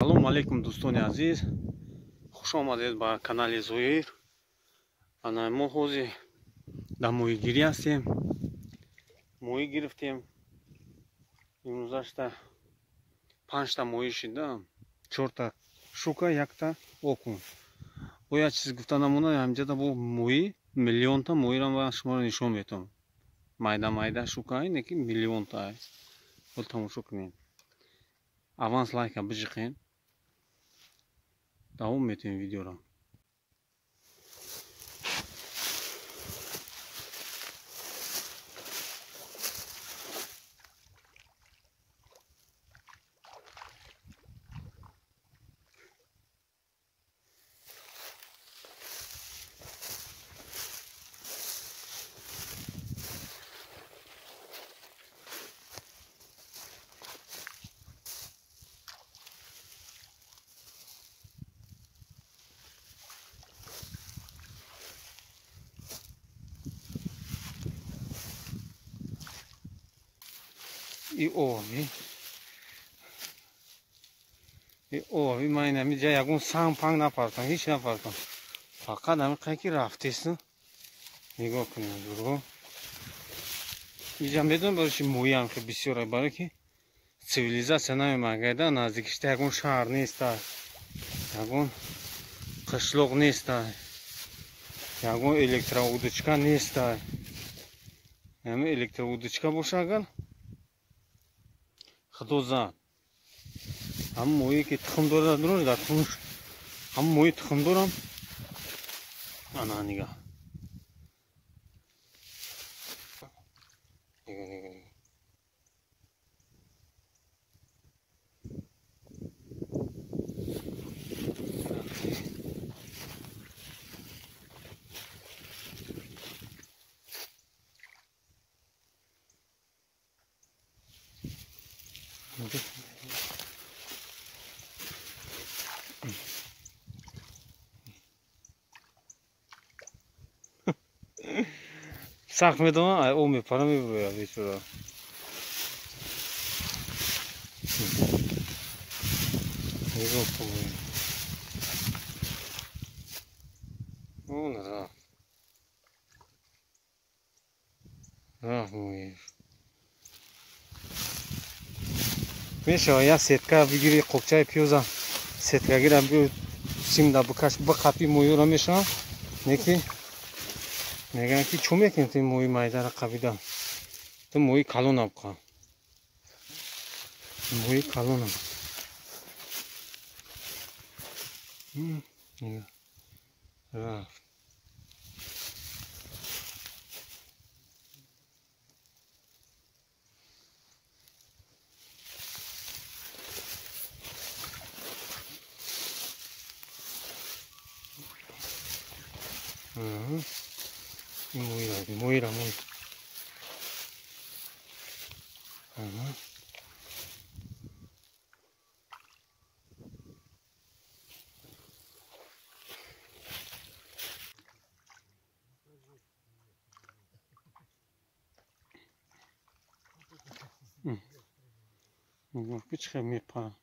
Ассалому алайкум дӯстони азиз, хуш омадед ба канали Зоир. Ана мо ҳозир дар моҳигирӣ ҳастем. Моҳӣ гирифтем. Имрӯзашта 5та моҳӣ шида, 4та щука, 1та окунь. Бо як чиз гуфта намонад, ҳамҷода бо моҳӣ миллионта моҳиро ман шуморо нишон медиҳам. Майда майда щука ине ки миллионта аст. Бо тамошо кунед. Аванс лайка биҷиқен. Давом метавем видеоро. И ови ман ҳамин ҷа ягон санг панг напартам, ҳеч напартам. Фақат ҳамин қай ки рафтесу нигоҳ кунем дурго. Иҷа медонам барои чи моҳиам хел бисёр, барои ки цивилизатсия намемагайда, наздикишта ягон шаҳр неста, ягон қишлоқ неста, ягон электроудочка неста. Ҳамин электроудочка боша агар худо зад. Ҳамин моҳие ки тухм дорад дар дар тухмш, ҳамин моҳи тухм дорам. Ана нигаҳ. Нигаҳ, нигаҳ, нигаҳ. Сахт медонам, ай об мепара мебирояд бечора. Нигоҳ кун. Он рафт. Рафт моҳиш. Мешава як сетка бигири, қопчаи пиёза сеткагира биё симда бикаш, биқапи моҳиёро мешава. Неки мегӯянд ки чӯ мекунӣ ту моҳи майдара қабида? Ту моҳи калонам қа. Моҳи калонам. Рафт. Моҳира, моҳи. Нигоҳ ки чӣ хел мепарад.